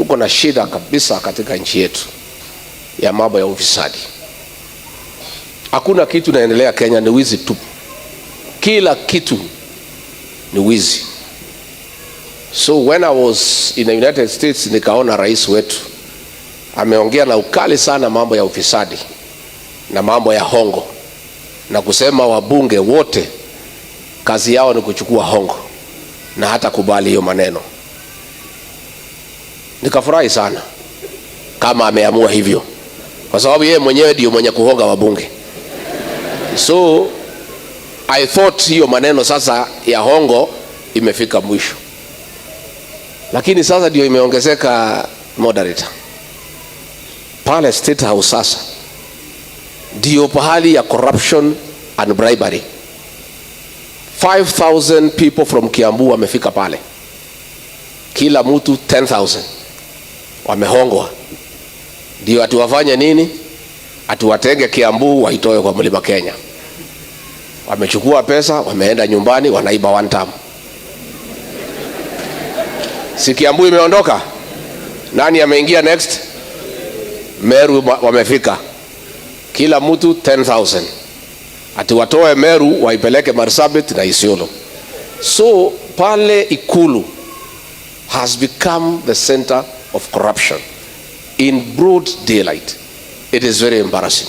Tuko na shida kabisa katika nchi yetu ya mambo ya ufisadi. Hakuna kitu inaendelea Kenya, ni wizi tu. Kila kitu ni wizi. So when I was in the United States, nikaona rais wetu ameongea na ukali sana mambo ya ufisadi na mambo ya hongo na kusema wabunge wote kazi yao ni kuchukua hongo na hata kubali hiyo maneno. Nikafurahi sana kama ameamua hivyo, kwa sababu yeye mwenyewe ndio mwenye kuhonga wabunge. So I thought hiyo maneno sasa ya hongo imefika mwisho, lakini sasa ndio imeongezeka. Moderator, pale State House sasa ndio pahali ya corruption and bribery. 5000 people from Kiambu wamefika pale, kila mtu 10,000 wamehongwa, ndio ati wafanye nini? Ati watenge Kiambu waitoe kwa Mlima Kenya. Wamechukua pesa, wameenda nyumbani, wanaiba one term. Si Kiambu imeondoka? Nani ameingia next? Meru wamefika, kila mtu 10,000 ati watoe Meru waipeleke Marsabit na Isiolo. So pale Ikulu has become the center of corruption in broad daylight. It is very embarrassing.